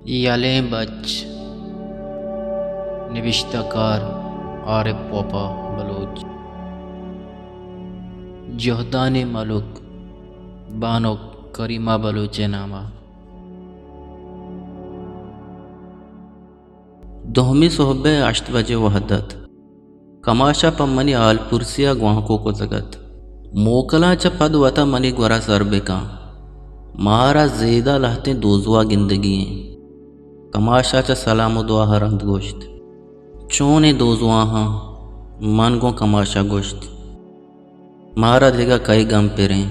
یلیں بچ، نبشتہ کار عارف وپا بلوچ۔ جہدانی ملک، بانک کریمہ بلوچ ءِ نام ءَ۔ دومی سہب ءِ ہشت بجے وہد ات۔ کماش ءَ پہ منی ہال پرسی ءَ گوانکو کتگ ات۔ موکلاں چہ پد وت ءَ منی گور ءَ سر بکن۔ مارا زید ءَ لہتیں دوزواہ گندگی ایں۔ کماش ءَ چہ سلام ءُ دعا ءَ رند گوشت، چون ایں دوزواہاں؟ من گوں کماش ءَ گوشت، مارا دگہ کئے گم پریں؟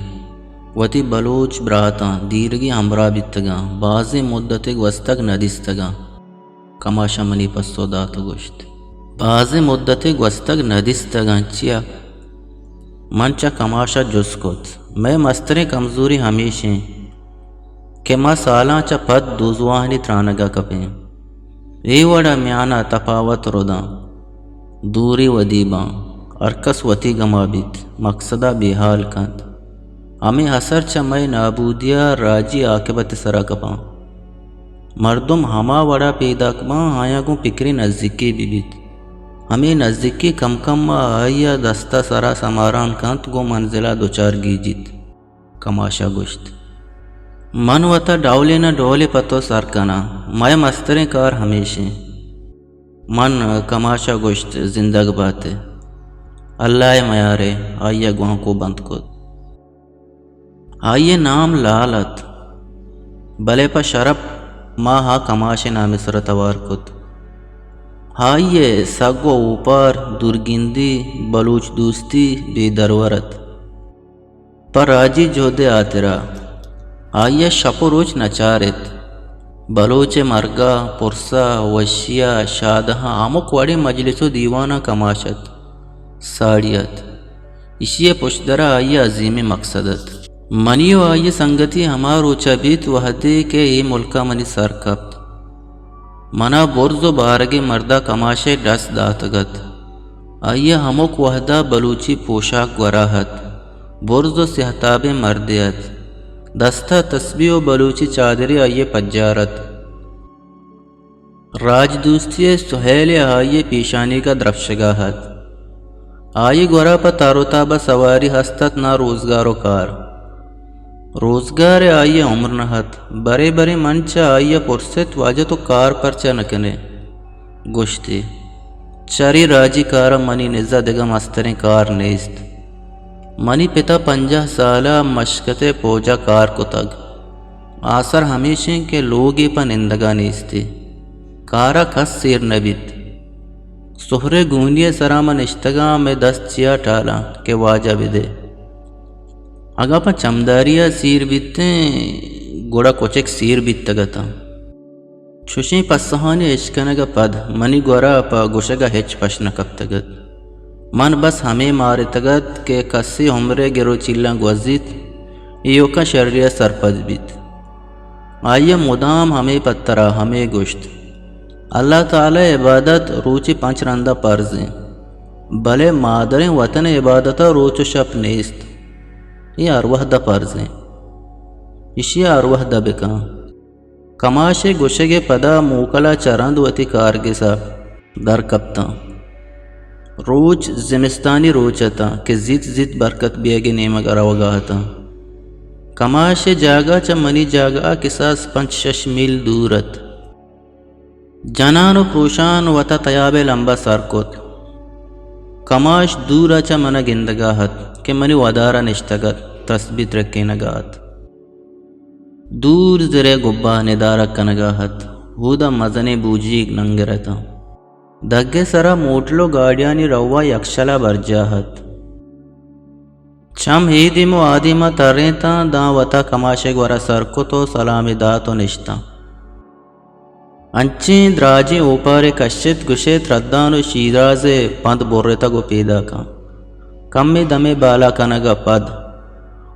وتی بلوچ براتاں، دیرگی ہمراہ بیتگاں، بازیں مدتے گوستگ نہ دیستگاں۔ کماش ءَ منی پسو دات ءُ گوشت، بازیں مدتے گوستگ نہ دیستگاں، چیا؟ من چہ کماش ءَ جست کت۔ مئے مستریں کمزوری ہمیش ایں کہ ما سالاں چہ پد دوزواہانی ترانگ ءَ کپیں۔ اے وڑ ءَ میان ءَ تپاوت رداں، دوری ودی باں، ہرکس وتی گم ءَ بیت، مقصد ءَ بے ہال کنت۔ ہمے اثر چہ مئے نابودی ءَ راجی آکبت ءِ سر ءَ کپاں۔ مردم ہما وڑ ءَ پیداک باں، آیاں گوں پکرے نزیکی بہ بیت۔ ہمے نزیکی کم کم ءَ آئی ءِ دست ءَ سر ءَ سماران کنت، گوں منزل ءَ دچار گیجیت۔ کماش ءَ گوشت، من وت ءَ ڈولے نہ ڈولے پہ تو سر کناں۔ مئے مستریں کار ہمیش ایں۔ من کماش ءَ گوشت، زندگ بات ئے۔ اللہ ءَ میار ئے۔ آئی ءَ گوانکو بند کت۔ آئی ءِ نام لال ات، بلے پہ شرپ ما آ کماش ءِ نام ءِ سر ءَ توار کت۔ آئی ءِ سگ ءُ اوپار، دورگندی، بلوچ دوستی بے درور ات۔ پہ راجی جہد ءِ ہاترا آئی ءَ شپ ءُ روچ نہ چارت۔ بلوچ ءِ مرگ ءَ، پرس ءَ، وشی ءَ، شادہاں، ہمک وڑیں مجلس ءُ دیواناں کماش ات، ساڑی ات۔ ایشی ءِ پشدر ءَ آئی ءِ عظیمیں مقصد ات۔ منی ءُ آئی ءِ سنگتی ہما روچ ءَ بیت، وہدے کہ اے ملک ءَ منی سر کپت۔ من ءَ برز ءُ بارگیں مرد ءَ کماش ءِ ڈس داتگ ات۔ آئی ءِ ہمک وہد ءَ بلوچی پوشاک گور ءَ ات۔ برز ءُ سیاہتابیں مردے ات۔ دست ءَ تسبیح ءُ بلوچی چادرے آئی ءِ پجار ات۔ راجدوستی ءِ سہیلے آئی ءِ پیشانیگ ءَ درپشگ ءَ ات۔ آئی ءِ گور ءَ پہ تار ءُ تاب ءَ سواری ہست ات، ناں روزگار ءُ کار۔ روزگار ءِ آئی ءِ عمر نہ ات۔ برے برے من چہ آئی ءَ پرس ات، واجہ تو کار پرچا نہ کن ئے؟ گوشت ئے، چرے راجی کار ءَ منی نز ءَ دگہ مستریں کار نیست۔ منی پت ءَ پنجاہ سال ءَ مشکت ءِ پوج ءَ کار کتگ۔ آسر ہمیش اِنت کہ لوگے پہ نندگ ءَ نیست۔ کار ءَ کس سیر نہ بیت۔ سہر ءِ گونی ءِ سرا من نشتگاں، مئے دست چیا ٹالاں کہ واجہ بدئے۔ اگاں پہ چمداری ءَ سیر بیتیں، گڑا کچک سیر بیتگ اتاں۔ چشیں پسہانی اشکنگ ءَ پد منی گور ءَ پہ گوشگ ءَ ہچ پش نہ کپتگ ات۔ من بس ہمے مارتگ ات کہ کسے عمر ءِ گر ءُ چیلاں گوزیت، ایوکاں شری ءَ سرپد بیت۔ آئی ءَ مدام ہمے پتر ءَ ہمے گوشت، اللہ تعالی ءِ عبادت روچے پنچ رند ءَ پرز اِنت، بلے مادریں وطن ءِ عبادت ءَ روچ ءُ شپ نیست۔ اے ہر وہد ءَ پرز اِنت۔ ایشی ءَ ہر وہد ءَ بکن۔ کماش ءِ گوشگ ءِ پدا موکل ءَ چہ رند وتی کارگس ءَ در کپتاں۔ روچ زمستانی روچ اتاں کہ زیت زیت برکت بیگ ءِ نیمگ ءَ روگ ءَ اتاں۔ کماش ءِ جاگہ چہ منی جاگہ ءَ کساس پنچ شش میل دور ات۔ جنان ءُ پروشان وت ءَ تیاب ءِ لمب ءَ سر کت۔ کماش دور ءَ چہ من ءَ گندگ ءَ ات کہ منی ودار ءَ نشتگ ات، تسبیح ترکینگ ءَ ات۔ دور زر ءِ گبا ندارگ کنگ ءَ ات۔ اودا مزنیں بوجیگ ننگر اتاں۔ دگ ءِ سرا موٹل ءُ گاڑیانی روا یکشلا برجاہ ات۔ چم اے دیم ءُ آ دیم ءَ ترینتاں، داں وتا کماش ءِ گورا سر کت ءُ سلامے دات ءُ نشتاں۔ انچیں دراجیں اوپارے کشت، گوشت، ردان ءُ شیراز ءِ پند برتگ ءُ پیداکاں۔ کمے دمے بالا کنگ ءَ پد،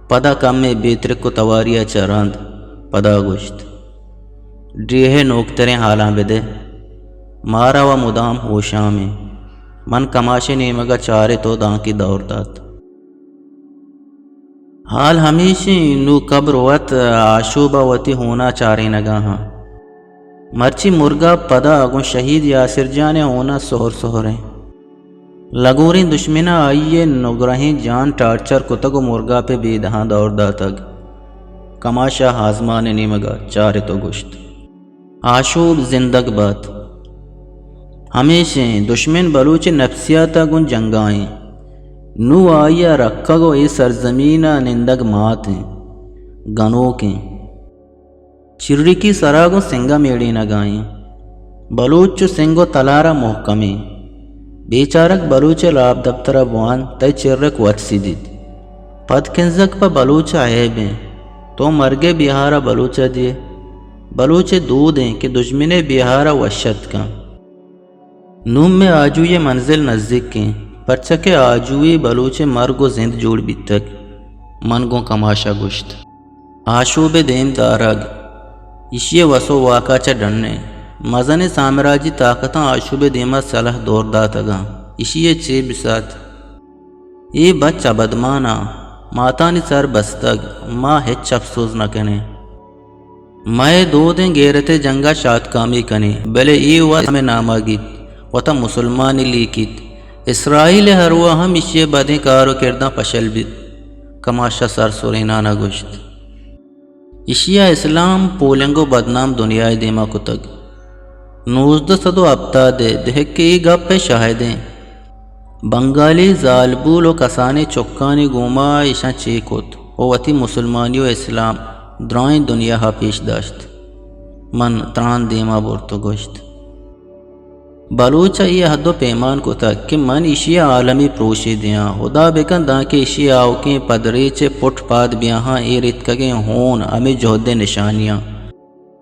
پدا کمے بے ترک ءُ تواری ءَ چہ رند، پدا گوشت، ڈیھ ءِ نوکتریں حالاں بدئے، مارا وَ مدام ہوشام ایں۔ من کماش ءِ نیمگ ءَ چارت ءُ دانکے دور دات۔ حال ہمیش ایں، نوں قبر وت آشوب ءَ وتی ہون ءَ چارینگ ءَ آں۔ مرچی مرگاپ پدا گوں شہید یاسر جان ءِ ہون ءَ سہر سہر ایں۔ لگوریں دشمن ءَ آئی ءِ نگرہیں جان ٹارچر کتگ ءُ مرگاپ ءِ بیدہاں دور داتگ۔ کماش ءَ آزمان ءِ نیمگ ءَ چارت ءُ گوشت، آشوب زندگ بات۔ ہمیش ایں، دشمن بلوچ ءِ نفسیات ءَ گوں جنگ ءَ ایں۔ نوں آئی ءَ رکگ ءُ اے سرزمین ءَ نندگ مات ایں، گنوک ایں۔ چریکی سرا گوں سنگ ءَ میڑینگ ءَ ایں۔ بلوچ چو سنگ ءُ تلار ءَ مہکم ایں۔ بیچارگ بلوچ ءِ لاپ دپتر ءَ بوان، تئی چرک وت سدیت۔ پد کنزگ پہ بلوچ ءَ عیب ایں۔ تو مرگ ءِ بیہار ءَ بلوچ ءَ دیئے۔ بلوچ ءِ دود ایں کہ دژمن ءِ بیہار ءَ وش اتک کنت۔ نوں مئے آجوئی ءِ منزل نزیک ایں، پرچا کہ آجوئی بلوچ ءِ مرگ ءُ زند جوڑ بیتگ۔ من گوں کماش ءَ گوشت، آشوب ءِ دیم دارگ، ایشی ءِ وس ءُ واک ءَ چہ ڈن ایں۔ مزنیں سامراجی طاقتاں آشوب ءِ دیم ءَ سلاہ دور داتگ اَنت، ایشی ءَ چے بسات؟ اے بچ ابدمان اَنت، ماتانی سر بستگ، ما ہچ اپسوز نہ کنیں۔ مئے دودیں غیرت ءِ جنگ ءَ شاتکامی کنیں، بلے اے وت ہمے نام ءَ گیت، وت ءَ مسلمانے لیکیت۔ اسرائیل ءِ ہروا ہم ایشی ءِ بدیں کار ءُ کرداں پشل بیت۔ کماش ءَ سر سرینان ءَ گوشت، ایشی ءَ اسلام پولنگ ءُ بدنام دنیا ءِ دیم ءَ کتگ۔ نوزدہ سد ءُ ہپتاد ءِ دہک ءِ اے گپ ءِ شاہد ایں۔ بنگالی زالبول ءُ کسانیں چکانی گوما ایشاں چے کت ءُ وتی مسلمانی ءُ اسلام درائیں دنیا ءَ پیش داشت۔ من تران دیم ءَ برت ءُ گوشت، بلوچ ءَ اے عہد ءُ پیمان کتگ کہ من ایشی ءَ عالمی پروشے دیاں۔ ہدا بکن دانکہ ایشی ءِ آؤکیں پدریچ ءِ پٹ پاد بیاہاں، اے رتکگیں ہون ہمے جہد ءِ نشانی اَنت۔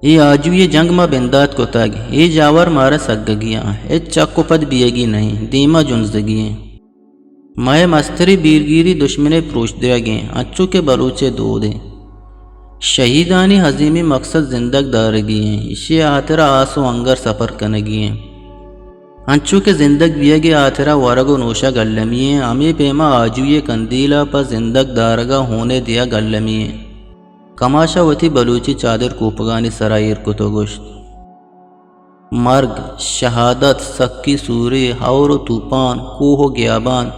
اے آجوئی ءِ جنگ ما بندات کتگ، اے جاور مارا سگگی اَنت، ہچ چک ءُ پد بیئگی نہ ایں، دیم ءَ جنزگی ایں۔ مئے مستریں بیرگیری دشمن ءِ پروش دیگ ایں، انچو کہ بلوچ ءِ دود ایں۔ شہیدانی عظیمیں مقصد زندگ دارگی ایں، ایشی ءِ ہاترا آس ءُ انگر سپر کنگی ایں۔ انچو کہ زندگ بیگ ءِ ہاترا ورگ ءُ نوشگ المی ایں، ہمے پیما آجوئی ءِ کندیل ءَ پہ زندگ دارگ ءَ ہون ءِ دیگ المی ایں۔ کماش ءَ وتی بلوچی چادر کوپگانی سرا ایر کت ءُ گوشت، مرگ، شہادت، سکی سوری، ہئور ءُ توپان، کوہ ءُ گیابان،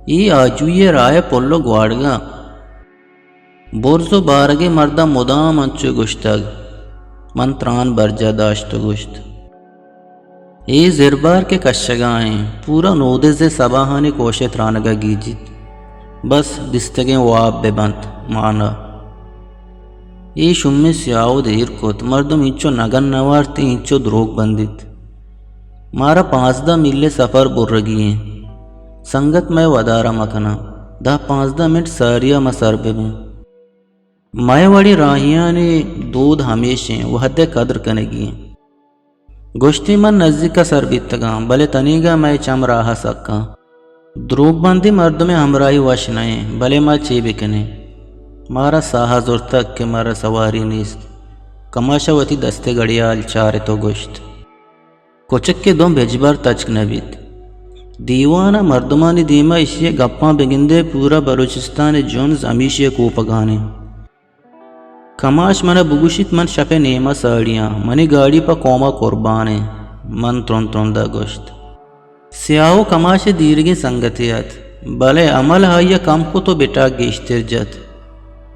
اے آجوئی ءِ راہ ءِ پل ءُ گواڑگاں۔ برز ءُ بارگیں مرد ءَ مدام انچو گوشتگ۔ من تران برجاہ داشت ءُ گوشت، اے زربار کہ کشگا ایں، پورا نودز ءِ سباہانی کوش ءِ ترانگ ءَ گیجیت۔ بس دیستگیں واب بہ بنت مانا۔ اے شومیں سیاہو دیر کت، مردم اینچو نگن نہ وارت، اینچو دروگ بندیت۔ مارا پانزدہ میل ءِ سفر برگی ایں۔ سنگت مئے ودار ءَ مکناں۔ دہ پانزدہ منٹ ساری ءَ ما سر بہ بیں۔ مئے وڑیں راہیانی دود ہمیش ایں، وہد ءِ قدر کنگی ایں۔ گوشتی، من نزیک ءَ سر بیتگاں، بلے تنیگا مئے چم راہ ءَ سکاں۔ دروگ بندیں مردمے ہمراہی وش نہ ایں، بلے ما چے بکنیں؟ مارا ساہ ءَ زرتگ کہ مارا سواری نیست۔ کماش ءَ وتی دست ءِ گڑیال چارت ءُ گوشت، کچک ءِ دمب ہچبر تچک نہ بیت۔ دیوان ءَ مردمانی دیم ءَ ایشی ءِ گپاں بگندئے، پورا بلوچستان ءِ جنز ہمیشی ءِ کوپگان ایں۔ کماش من ءَ بگوشیت، من شپ ءِ نیم ءَ ساڑی آں، منی گاڑی پہ قوم ءَ قربان ایں۔ من ترند ترند ءَ گوشت۔ سیاہو کماش ءِ دیرگیں سنگتے ات، بلے عمل آئی ءَ کم کت ءُ بٹاک گیشتر جت۔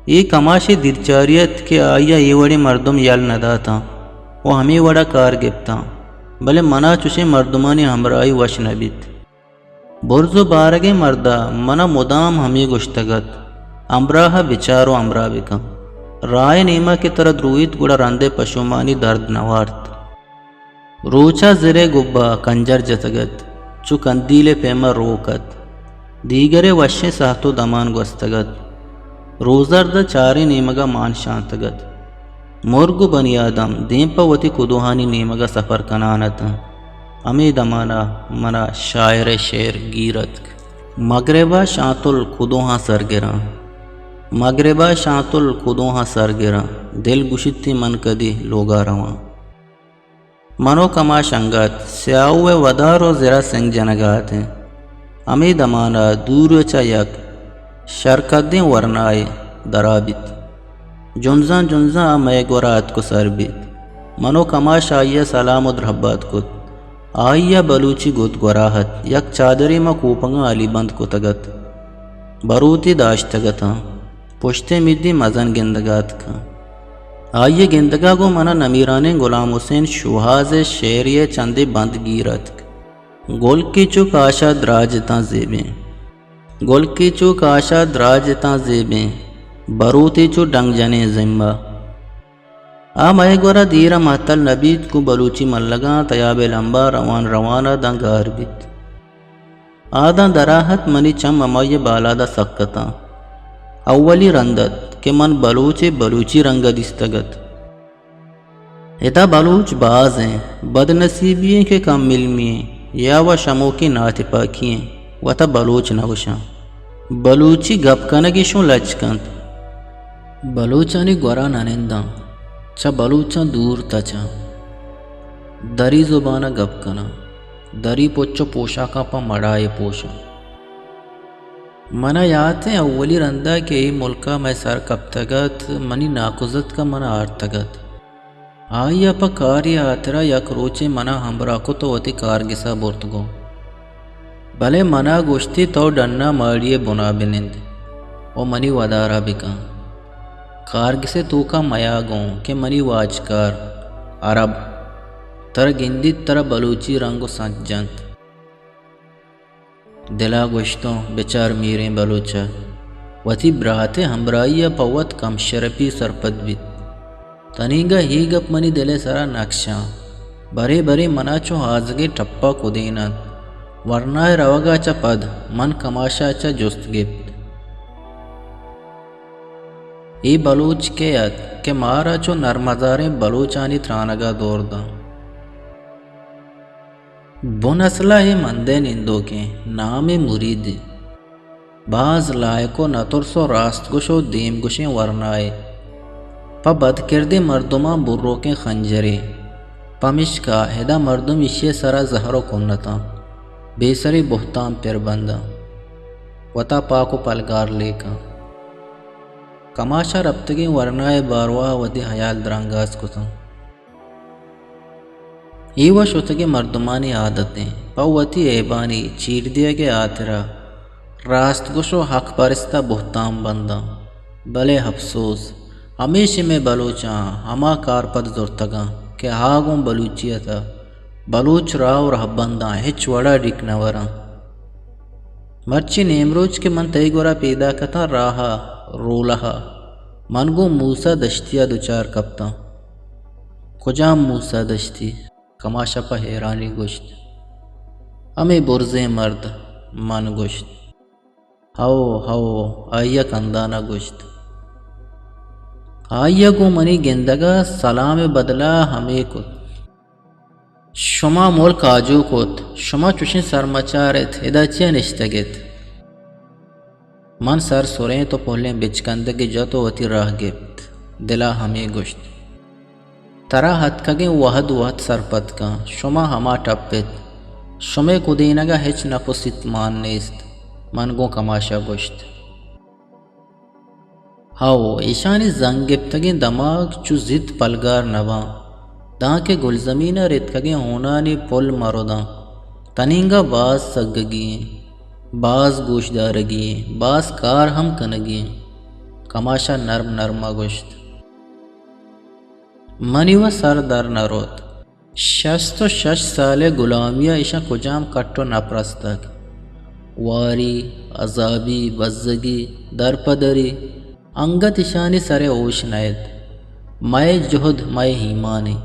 اے کماش ءِ دیرچاری ات کہ آئی ءَ اے وڑیں مردم یل نہ داتاں ءُ ہمے وڑ ءَ کار گپتاں، بلے من ءَ چشیں مردمانی ہمراہی وش نہ بیت۔ برز ءُ بارگیں مرد ءَ من ءَ مدام ہمے گوشتگ ات، ہمراہ ءَ بچار ءُ ہمراہ بکن۔ راہ ءِ نیم ءَ کہ ترا درویت، گڑا رند ءِ پشومانی درد نہ وارت۔ روچ ءَ زر ءِ گب ءَ کنجر جتگ ات، چو کندیل ءِ پیم ءَ روک ات۔ دیگر ءِ وشیں ساہت ءُ دمان گوستگ ات۔ روزرد ءَ چاریں نیمگ ءَ مان شانتگ ات۔ مرگ ءُ بنی آدم دیم پہ وتی کدوہانی نیمگ ءَ سفر کنان اتنت۔ ہمے دمان ءَ من ءَ شاعر ءِ شعر گیر اتک۔ مگرب ءَ شانتل کدوہاں سر گراں، مگرب ءَ شانتل کدوہاں سر گراں، دل گوشیت تئی من کدی لوگ ءَ رواں۔ من ءُ کماش انگت سیاہو ءِ ودار ءُ زر ءَ سنگ جنگ ءَ اتیں۔ ہمے دمان ءَ دور ءَ چہ یک شرکدیں ورنائے درا بیت۔ جنزان جنزان آ مئے گور ءَ اتک ءُ سر بیت۔ من و کماش آئی ء سلام و درہبات کت۔ آئی ء بلوچی گد گورا ات، یک چادرے ماں کوپگاں ہلی بند کتگ ات۔ بروتے داشتگ اتاں۔ پشت ء میدی مزن گندگ ء اتکاں۔ آئی ء گندگ ء گوں من ء نمیرانیں غلام حسین شوہاز ء شعرے ء چندے بند گیر اتک۔ گلکے چو کاش ء دراج اتاں زیبیں۔ گلکے چو کاش ء دراج اتاں زیبیں۔ بروتے چو ڈنگ جنیں زمہ۔ آ مئے گورا دیر ء مہتل نہ بیت، گوں بلوچی ملگاں تیاب ء لمبا روان روان ء داں گار بیت۔ آ داں درا ات، منی چم ہمائی ء بالاد ء سک اتاں۔ اولی رند ات کہ من بلوچ ء بلوچی رنگ ء دیستگ ات۔ ادا بلوچ باز ایں، بدنصیبی ایں کہ کم علمی ایں یا و شموکیں ناتپاکی ایں، وتا بلوچ نہ گوشاں۔ بلوچی گپ کنگ ایشوں لج کنت۔ بلوچانی گورا نہ ننداں، چہ بلوچاں دور تچاں۔ دری زبان ء گپ کناں۔ دری پچ و پوشاکاں پہ مڑائے پوشاں۔ من ء یات ایں اولی رند ء کہ اے ملک ء مئے سر کپتگ ات، منی ناکوزتک ء من ء آرتگ ات۔ آئی ء پہ کارے ء ہاترا یک روچے من ء ہمبراہ کت و وتی کارگس ء برت گوں۔ بلے من ء گوشتی، تو ڈن ء ماڑی ء بنا بہ نند و منی ودار ء بہ کن۔ کارگس ء توک ء میا گوں کہ منی واجکار عرب ترا گندیت، ترا بلوچی رنگ و سنچ جنت۔ دل ء گوشتوں، بچار میریں بلوچ ء وتی برات ء ہمراہی ء پہ وت کم شرپی سرپد بیت۔ تنیگا اے گپ منی دل ء سرا نکشاں۔ برے برے منا چو آزگے ٹپا کدیننت۔ ورنائے روگا چہ پد من کماشا چہ جست گپت، اے بلوچ کئے ات کہ مارا چو نرمزاریں بلوچانی ترانگا دور داں؟ بن اسلا اے مندئے نندوکیں، نام اے مریدیں۔ باز لائق و نترس و راست گوش و دیم گوشیں ورنائے۔ پہ بدکردیں مردماں بروکیں خنجرے۔ پمشکا ادا مردم ایشی ء سرا زہر و کنتاں، بے سریں بہتام پر بنداں، وتا پاک و پلگار لیکاں۔ کماشا رپتگیں ورنائے باروا وتی ہیال درانگاز کتاں۔ اے و شتگیں مردمانی عادت انت، پہ وتی عیبانی چیر دیگ ء ہاترا راست گوش و حق پرست ء بہتام بنداں۔ بلے اپسوز، ہمیشی مئے بلوچاں ہما کارپد زرتگاں کہ آ گوں بلوچیت ء بلوچ راہ و رہبنداں ہچ وڑا ڈیک نہ وراں۔ مرچی نیمروچ کہ من تئی گورا پیداک اتاں راہ ء رولہ ء، من گوں موسی دشتی ء دچار کپتاں۔ کجام موسی دشتی؟ کماشا پہ حیرانی گوشت۔ ہمے برزیں مرد، من گوشت۔ ہئو، ہئو، آئی ء کندان ء گوشت۔ آئی ء گوں منی گندگ ء سلام ء بدل ء ہمے کت۔ شما ملک آجو کت، شما چوشیں سرمچار ات، ادا چیا نشتگ ات؟ من سر سرینت و پلیں بچکندگے جت و وتی راہ گپت۔ دل ء ہمے گوشت، ترا اتکگیں وہد وت سرپد کن، شما ہما ٹپ ات، شمئے کدینگ ء ہچ نپ و سیت مان نیست۔ من گوں کماش ء گوشت، ہئو، ایشانی زنگ گپتگیں دماگ چو زیت پلگار نہ باں، دانکہ گلزمین ء رتکگیں ہونانی پل مہ رداں۔ تنینگہ باز سگگی ایں، باز گوشدارگی ایں، باز کار ہم کنگی ایں۔ کماش ء نرم نرم ء گوشت۔ منی و سر در نہ روت۔ شست و شش سال ء گلامی ء ایشاں کجام کٹ و نپ رستگ؟ واری، عذابی، بزگی، درپدری، انگت ایشانی سر ء ہوش نہ ات۔ مئے جہد مئے ایمانے۔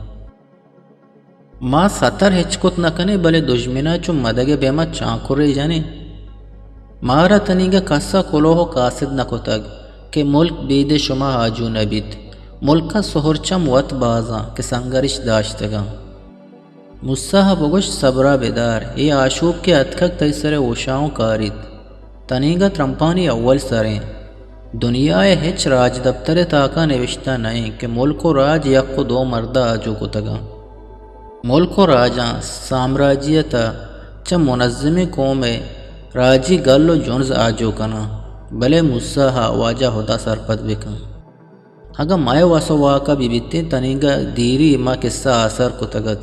ما ستر ہچ کت نہ کنیں، بلے دژمن ء چو مدگ ء پیما چانکرے جنیں۔ مارا تنیگہ کس ء کلوہ و کاسد نہ کتگ کہ ملک بید شما آجو نہ بیت۔ ملک ء سہرچم وت بازاں کہ سنگرش داشتگاں۔ موسی ء بگوش، صبر ء بدار، اے آشوب کہ اتکگ تئی سر ء ہوشاؤں کاریت۔ تنیگہ ترمپانی اول سریں۔ دنیا ء ہچ راجدپتر ء تاکا نوشتہ نہ انت کہ ملک و راج یک و دو مرد ء آجو کتگاں۔ ملک و راجاں سامراجیت ء چہ منظمیں قوم ء راجی گل و جنز آجو کناں، بلے موسی ء واجہ ہدا سرپد بکن۔ اگاں مئے وس ءُ واک ءَ بہ بیتیں، تنیگہ دیری ما کسہ آسر کتگ ات۔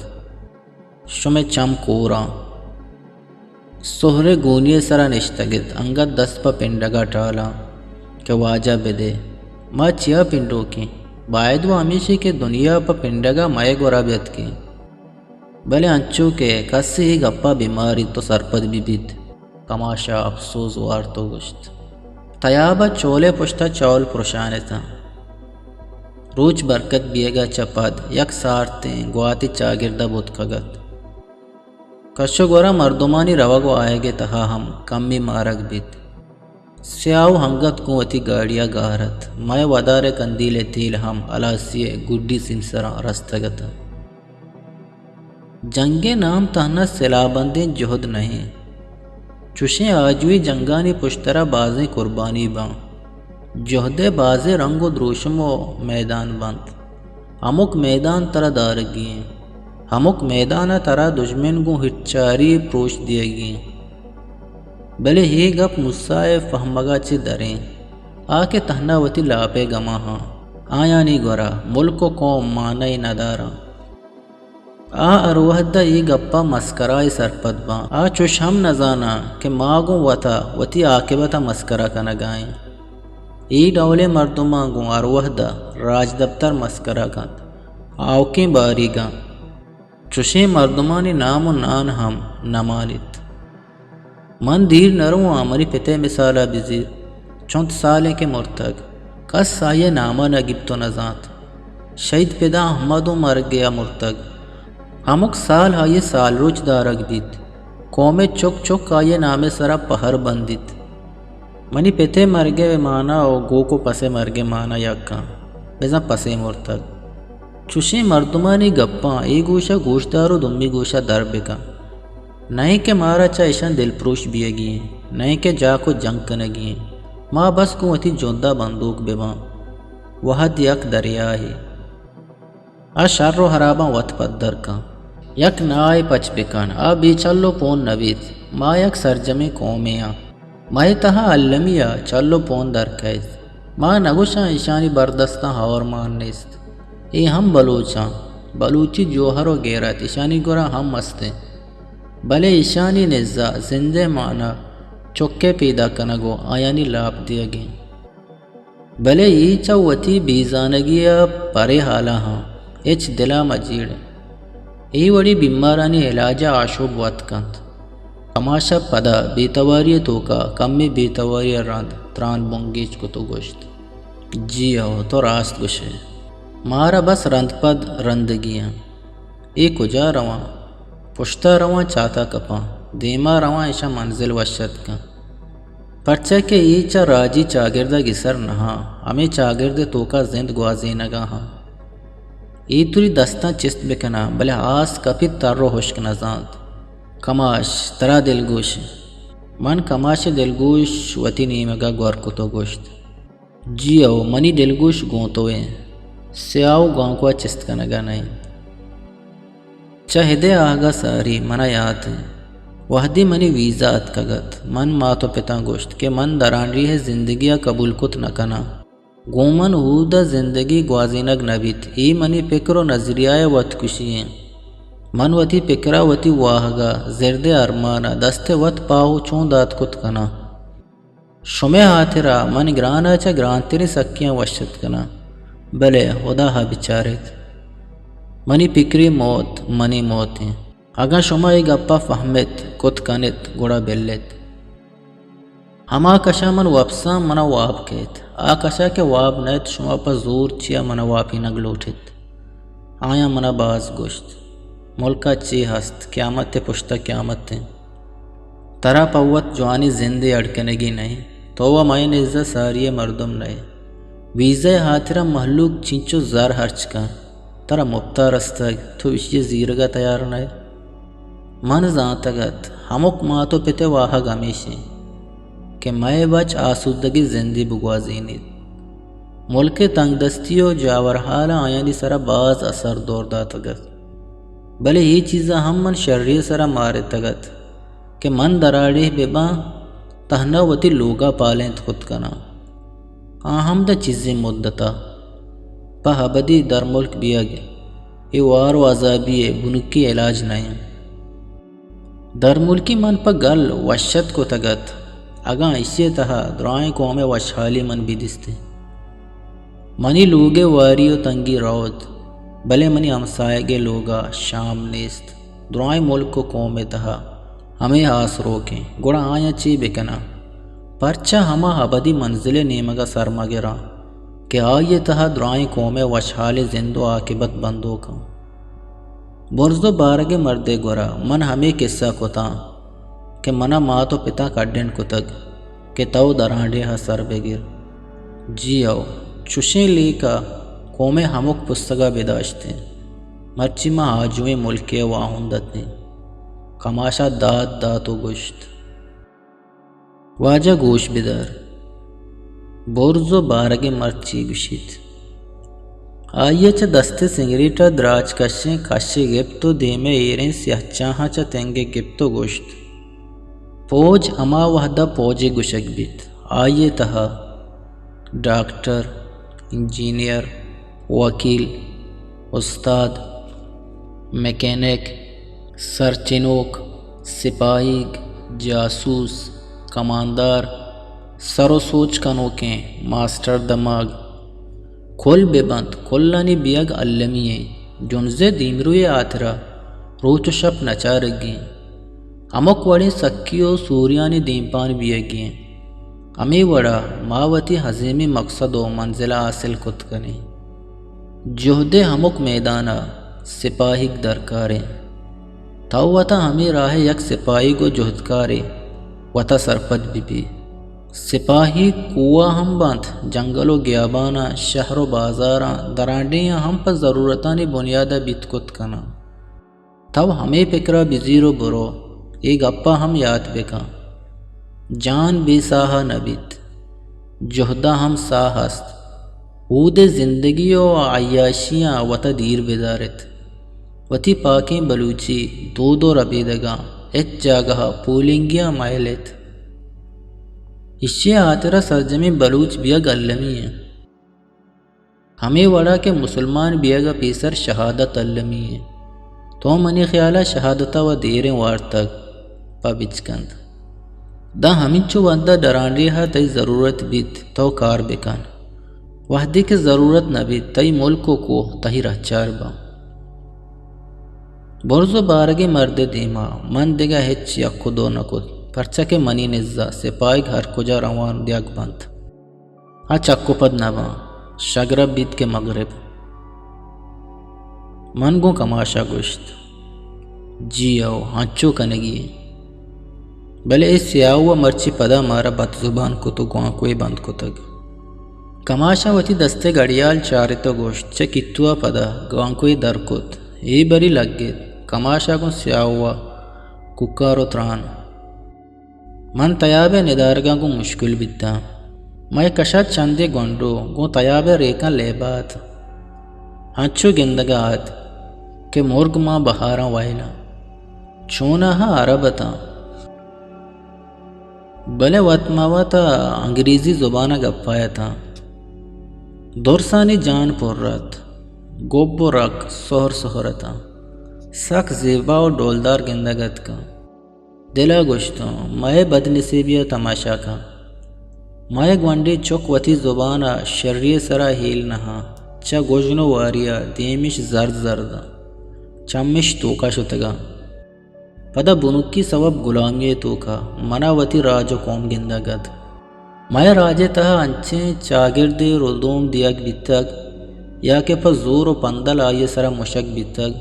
شمئے چم کوراں۔ سہرے گونی ءِ سرا نشتگ ات، انگت دست پہ پنڈگ ءَ ٹالاں کہ واجہ بدئے، ما چیا پنڈوکیں؟ باید وَ ہمیشی کہ دنیا پہ پنڈگ ءَ مئے گورا بیتکیں۔ بلے انچو کہ کسے اے گپ ءَ بہ ماریت ءُ سرپد بہ بیت۔ کماش ءَ اپسوز وارت ءُ گوشت، تیاب ءَ چول ءِ پشت ءَ چول پرشان اتاں۔ روچ برکت بیئگ ءَ چہ پد یک سارتیں گواتے چاگرد ءَ بوتکگ ات۔ کش ءُ گور ءَ مردمانی روگ ءُ آیگ ءِ تہا ہم کمی مارگ بیت۔ سیاہو انگت گوں وتی گاڑی ءَ گار ات۔ مئے ودار ءِ کندیل ءِ تیل ہم ہلاسی ءِ گڈی سیمسراں رستگ ات۔ جنگ ءِ نام تہنا سلاہ بندیں جہد نہ اِنت۔ چشیں آجوئی جنگانی پشترا بازیں قربانی باں۔ جہد ءِ بازیں رنگ ءُ دروشم ءُ میدان بنت۔ ہمک میدان ترا دارگی اِنت۔ ہمک میدان ءَ ترا دژمن گوں ہچاری پروش دیگی اِنت۔ بلے اے گپ موسی ءِ فہمگ ءَ چہ در اِنت۔ آ کہ تہنا وتی لاپ ءِ گماں آں، آیانی گورا ملک ءُ قوم مانئے نہ داراں۔ آ ہر وہد ءَ اے گپ ءَ مسکرا ءَ سرپد باں۔ آ چش ہم نہ زاناں کہ ما گوں وت ءَ وتی آکبت ءَ مسکرا کنگ ءَ ایں۔ اے ڈولیں مردماں گوں ہر وہد ءَ راجدپتر مسکرا کنت۔ آؤکیں باریگاں چشیں مردمانی نام ءُ نان ہم نہ مانیت۔ من دیر نہ رواں، منی پت ءِ مثال ءَ بزیر۔ چنت سال اِنت کہ مرتگ، کس آئی ءِ نام ءَ نہ گپت ءُ نہ زانت۔ شہید پدا احمد اوں مرگ ءَ مرتگ۔ ہمک سال آئی ءِ سالروچ دارگ بیت۔ قوم ءِ چک چک آئی ءِ نام ءِ سرا پہر بندیت۔ منی پت ءِ مرگ ءِ مانا ءُ گوک ءُ پس ءِ مرگ ءِ مانا یک اَنت، بزاں پس ءَ مرتگ۔ چشیں مردمانی گپاں اے گوش ءَ گوشدار ءُ دومی گوش ءَ در بکن۔ نئے کہ مارا چہ اشاں دلپروش بیگی اِنت، نئے کہ جاک ءُ جنگ کنگی اِنت۔ ما بس گوں وتی جند ءَ بندوک بباں۔ وہد یک دریاہے۔ آ شر ءُ ہراباں وت پدر کن۔ یک ناہے پچ بکن، آ بے چل ءُ پون نہ بیت۔ ما یک سرجمیں قومے آں۔ مئے تہا المی ءَ چل ءُ پون در کئیت۔ ما نہ گوشاں ایشانی بردستاں ہور مان نیست۔ اے ہم بلوچ آں۔ بلوچی جوہر ءُ غیرت ایشانی گورا ہم است اِنت۔ بلے ایشانی نزا زند ءِ مانا چک ءِ پیدا کنگ ءُ آیانی لاپ دیگ اِنت۔ بلے اے چہ وتی بے زانگی ءَ پرے ہالاں آں، ہچ دل ءَ مہ جیڑ۔ اے وڑیں بیمارانی علاج ءَ آشوب وت کنت۔ کماش ءَ پدا بے تواری ءِ توکا کمے بے تواری ءَ رند تران بنگیج کت ءُ گوشت، جی ہو، تو راست گوش ئے۔ مارا بس رند پد رندگی اِنت۔ اے کجا رواں؟ پشتا رواں، چاتا کپاں، دیما رواں، اشاں منزل وش اتکاں۔ پرچا کہ اے چہ راجی چاگرد ءَ گسر نہ آں، ہمے چاگرد ءِ توکا زند گوازینگ ءَ آں۔ اے توری دستاں چست بکناں، بلے آس کپیت تر ءُ ہشک نہ زانت۔ کماش، ترا دلگوش اِنت۔ من کماش ءِ دلگوش وتی نیمگ ءَ گور کت ءُ گوشت، جی ہو، منی دلگوش گوں تو اِنت۔ سیاہو گانکو ءَ چست کنگ ءَ نہ اِنت۔ چہ ہدے آہگ ءَ ساری من ءَ یات اِنت، وہدے منی ویزا اتکگ ات، من مات ءُ پتاں گوشت کہ من درانڈیھ ءِ زندگی ءَ قبول کت نہ کناں۔ گوں من اود ءَ زندگی گوازینگ نہ بیت۔ اے منی پکر ءُ نظریہ ءِ وتکشی اِنت۔ من وتی پکر ءَ، وتی واہگ ءَ، زرد ءِ ارمان ءَ دست ءِ وت پاہو چون دات کت کناں؟ شمئے ہاترا من گران ءَ چہ گرانتریں سکیاں وش اتک کناں، بلے ہدا ءَ بچار ایت۔ منی پکری موت منی موت اِنت۔ اگاں شما اے گپ ءَ فہم ات، کت کن ات، گڑا بل ات۔ ہما کش ءَ من وپساں، من ءَ واب کئیت۔ آ کش ءَ کہ واب نئیت، شما پہ زور چیا من ءَ واپینگ لوٹ ات۔ آیاں من ءَ باز گوشت، ملک ءَ چے ہست؟ قیامت ءِ پشت ءَ قیامت اِنت۔ ترا پہ وت جوانیں زندے اڈ کنگی نہ اِنت۔ تو وَ مئے نز ءَ ساری ءِ مردم نہ ئے۔ ویزا ءِ ہاترا مہلوک چنچو زر ہرچ کنت۔ ترا مپت ءَ رستگ، تو ایشی ءِ زیرگ ءَ تیار نہ ئے۔ من زانتگ ات، ہمک مات ءُ پت ءِ واہگ ہمیش اِنت کہ مئے بچ آسودگیں زندے بگوازینیت۔ ملک ءِ تنگدستی ءُ جاورحالاں آیانی سرا باز اثر دور داتگ ات، بلے اے چیزاں ہم من شری ءِ سرا مارتگ ات کہ من دراڑیھ بہ باں، تہنا وتی لوگ ءَ پالینت کت کناں، آ ہم داں چیزے مدت ءَ۔ ابدی درملک بیگ، اے وار و عذابی ءِ بنکی علاج نہ انت۔ درملکی من پہ گل وشت کتگ ات، اگاں ایشی ءِ تہا درائیں قوم ءِ وشحالی من بہ دیستیں۔ منی لوگ ءِ واری و تنگی روت، بلے منی ہمساہگ ءِ لوگ ءَ شام نیست۔ درائیں ملک و قوم ءِ تہا ہمے آس روکیں، گڑا آیاں چے بکناں؟ پرچا ہما ابدی منزل ءِ نیمگ ءَ سر مگراں کہ آئی ءِ تہا درائیں قوم ءِ وشحالیں زند و عاقبت بندوک انت؟ برز و بارگیں مردے گورا من ہمے کسہ کتاں کہ منا مات و پتاں کڈن کتگ کہ تو درانڈیہا سر بگر۔ جی او، چشیں لیکہ قومے ہمک پسگا بداشتیں۔ مرچی ما آجوئیں ملکے واہند اتیں۔ کماشا داد دات و گوشت۔ واجہ گوش بدار، برز و بارگیں مرد چی گوشیت۔ آئی ء چہ دست ء سگریٹ ء دراج کشیں کشے گپت و دیم ء ایریں سیاہ چاہاں چہ تنگ ء گپت و گوشت، پوج ہما وہد ء پوجے گوشگ بیت، آئی ء تہا ڈاکٹر، انجینئر، وکیل، استاد، میکینک، سرچنوک، سپاہیگ، جاسوس، کماندار، سر و سوچ کنوکیں ماسٹر دماگ، کل بہ بنت، کلانی بیگ المی ایں۔ جنزے دیمروئے ہاترا روچ و شپ نچارگی ایں۔ ہمک وڑیں سکی و سوریانی دیمپان بیگی ایں۔ ہمے وڑا ما وتی عظیمیں مقصد و منزل ء حاصل کت کنیں۔ جہد ء ہمک میدان ء سپاہیگ درکار انت۔ تو وتا ہمے راہ ء یک سپاہیگ و جہدکارے وتا سرپد بہ بی۔ سپاہیگ کوہ ء ہم بنت، جنگل و گیابان ء، شہر و بازاراں، درانڈیاں ہم پہ ضرورتانی بنیاد ء بیت کت کناں۔ تو ہمے پکرا بزیر و برو، اے گپا ہم یات بکن، جان بے ساہ نہ بیت، جہدا ہم ساہ است۔ اود ء زندگی و عیاشیاں وتا دیر بدارت۔ وتی پاکیں بلوچی دود و ربیدگاں ہچ جاگہا پولنگیاں مہ ہلیت۔ ایشی ء ہاترا سرجمیں بلوچ بیگ المی انت۔ ہمے وڑا کہ مسلمان بیگ ء پیسر شہادت المی انت۔ تو منی خیال ء شہادت ء و دیریں وارتگ پہ بچکند۔ داں ہمینچو وھد ء ڈرانڈیہ ء تئی ضرورت بیت، تو کار بکن۔ وھدے کہ ضرورت نہ بیت، تئی ملک و کوہ تئی رہچار باں۔ برز و بارگیں مردے دیما من دگہ ہچ یک و دو نہ کت، پرچا کہ منی نزا سپاہیگ ہر کجا روان دیگ بنت۔ آ چک و پد نہ باں، شگرب بیت کہ مگرب۔ من گوں کماشا گوشت، جی او، انچو کنگی ایں۔ بلے اے سیاہو ء مرچی پدا مارا بد زبان کت و گوانکوے بند کتگ۔ کماشا وتی دست ء گڑیال چارت و گوشت، چہ کیتو ء پدا گوانکوے در کت۔ اے بری لگت۔ کماشا گوں سیاہو ء کوکار و تران۔ من تیاب ء ندارگاں گوں مشکل بیتاں۔ مئے کش ات چندے گونڈو، گوں تیاب ء ریکاں لیبات۔ انچو گندگ ء ات کہ مرگ ماں بہاراں وئیلاں۔ چوناہا عرب اتاں، بلے وت ماں وت ء انگریزی زبان ء گپا اتاں۔ درسانی جان پر ات، گب و رک سہر سہر اتاں۔ سک زیبا و ڈولدار گندگ اتکاں۔ دل ء گوشتوں، مئے بدنصیبی ء تماشا کن۔ مئے گونڈیں چک وتی زبان ء شری ء سرا ہیل نہ آں۔ چہ گژن و واری ء دیمش زرد زرد آں۔ چمش توکا شتگاں۔ پدا بنکی سوب گلامی ء توکا منا وتی راج و قوم گندگ ات۔ مئے راج ء تہا انچیں چاگردے ردوم دیگ بیتگ یا کہ پہ زور و پندل آئی ء سرا مشگ بیتگ،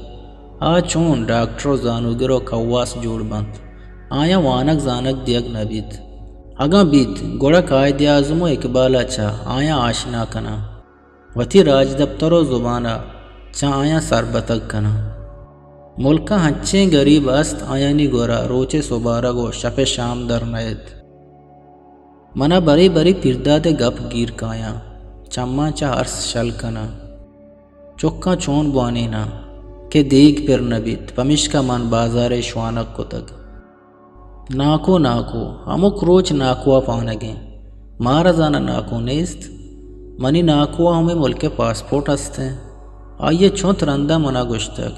آ چون ڈاکٹر و زانوگر و کواس جوڑ بنت؟ آیاں وانگ زانگ دیگ نہ بیت۔ اگاں بیت، گڑا قائد اعظم و اقبال ء چہ آیاں آشنا کناں۔ وتی راجدپتر و زبان ء چہ آیاں سربتگ کناں۔ ملک ء انچیں گریب است، آیانی گورا روچ ء سبارگ و شپ ء شام در نئیت۔ منا برے برے پیرداد ء گپ گیر کایاں، چماں چہ ارس شل کناں۔ چکاں چون بوانیناں کہ دیگ پر نہ بیت، پمیشکا من بازار ء شوانگ کتگ۔ ناکو، ناکو، ہمک روچ ناکو ء پانگیں۔ مارا زاناں ناکو نیست؟ منی ناکو ءَ ہمے ملک ءِ پاسپورٹ است اِنت۔ آئی ءَ چنت رند ءَ من ءَ گوشتگ،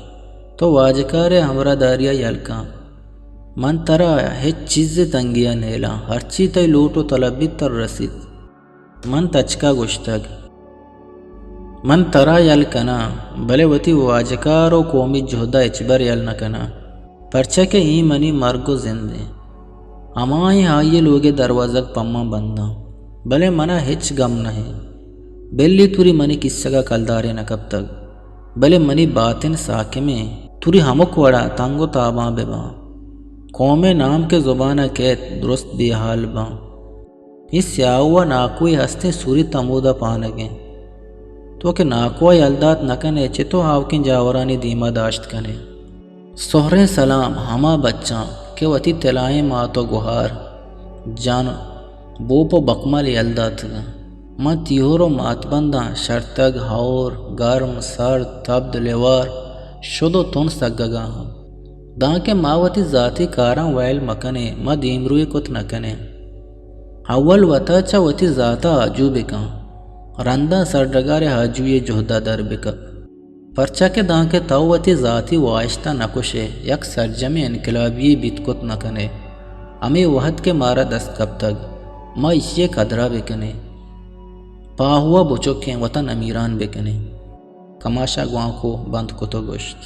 تو واجکار ءِ ہمراہداری ءَ یل کن۔ من ترا ہچ چیز ءِ تنگی ءَ نیلاں، ہرچی تئی لوٹ ءُ طلب بیت ترا رسیت۔ من تچک ءَ گوشتگ، من ترا یل کناں، بلے وتی واجکار ءُ قومی جہد ءَ ہچبر یل نہ کناں، پرچا کہ اے منی مرگ ءُ زند اِنت۔ ہمائیں آئی ءِ لوگ ءِ دروازگ پہ من بند اَنت، بلے من ءَ ہچ گم نہ اِنت۔ بلی توری منی کیسگ ءَ کلدارے نہ کپتگ، بلے منی باتن ساکم اِنت۔ توری ہمک وڑ ءَ تنگ ءُ تابان بہ باں۔ قوم ءِ نام کہ زبان ءَ کئیت، درست بے ہال باں۔ اے سیاہو ءَ ناکوے ہستیں سوریت ہمودا پانگ اِنت۔ تو کہ ناکو ءَ یل دات نہ کن ئے، چتو آوکیں جاورانی دیم ءَ داشت کن ئے؟ سہریں سلام ہما بچاں کہ وتی تلائیں مات ءُ گہار، جان، بوپ ءُ بکمل یل داتگ اَنت۔ من تیہور ءُ ماتبنداں شرتگ، ہئور، گرم، سرد، تبد، لیوار، شد ءُ تن سگگ ءَ آں۔ دانکہ ما وتی ذاتی کاراں ویل مہ کن ایں، ما دیمروئی کت نہ کن ایں۔ اول وت ءَ چہ وتی ذات ءَ آجو بہ کن، رند ءَ سرڈگار ءِ آجوئی ءِ جہد ءَ در بہ کپ۔ پرچا کہ دانکہ تو وتی ذاتی واہشت ءَ نہ کش ئے، یک سرجمیں انقلابی یے بیت کت نہ کن ئے۔ ہمے وہد کہ مارا دست کپتگ، ما ایشی ءِ قدر ءَ بہ کن ایں۔ پاہو ءَ بچکیں، وت ءَ نمیران بہ کن ایں۔ کماش ءَ گوانکو بند کت ءُ گوشت۔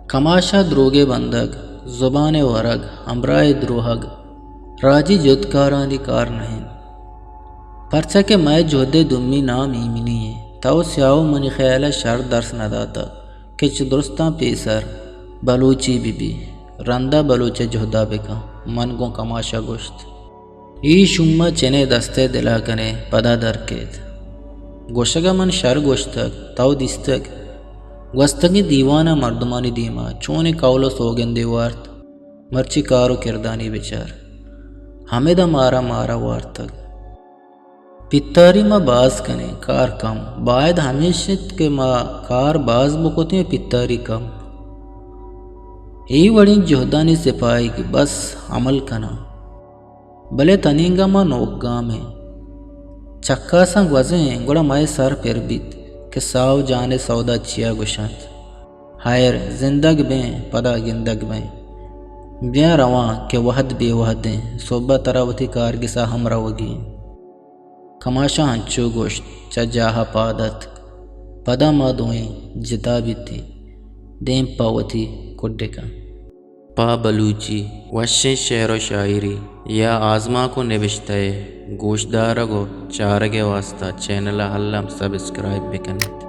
کماش ءَ دروگ ءِ بندگ، زبان ءِ ورگ، ہمراہ ءِ دروہگ، راجی جہدکارانی کار نہ اِنت۔ پرچا کہ مئے جہد ءِ دومی نام ایمنی اِنت۔ تو سیاہو منی خیال ءَ شر درس نہ داتگ کہ چہ درستاں پیسر بلوچے بہ بی، رند ءَ بلوچ ءِ جہد ءَ بہ کن۔ من گوں کماش ءَ گوشت۔ اے شوم ءَ چنے دست ءِ دل ءَ کن ئے، پدا در کیت۔ گوشگ ءَ من شر گوشتگ، تو دیستگ۔ گوستگیں دیوان ءَ مردمانی دیم ءَ چونیں قول ءُ سوگندے وارت، مرچی کار ءُ کردانی بچار۔ ہمدا مارا مارا وارتگ۔ پتاری ما باز کن ایں، کار کم۔ باید ہمیش اِنت کہ ما کار باز بکت ایں ءُ پتاری کم۔ اے وڑیں جہدانی سپاہیگ بس عمل کناں۔ بلے تنینگہ ما نوک گام ایں۔ چکاساں گوزیں، گڑا مئے سر پر بیت کہ ساہ ءُ جان ءِ سودا چیا گوشنت۔ ہیر، زندگ بیں، پدا گندگ بیں۔ بیاں رواں کہ وہد بے وہد ایں، سہب ءَ ترا وتی کارگس ءَ ہم روگی ایں۔ کماش ءَ انچو گوشت، چہ جاہ ءَ پاد اتک۔ پدا ما دوئیں جتا بیتیں، دیم پہ وتی کڈکاں۔ پہ بلوچی وشیں شعر ءُ شاعری یا آزمانک ءُ نبشتہ ءِ گوشدارگ ءُ چارگ ءِ واستا چینل ءَ الم سبسکرائب بہ کن ات۔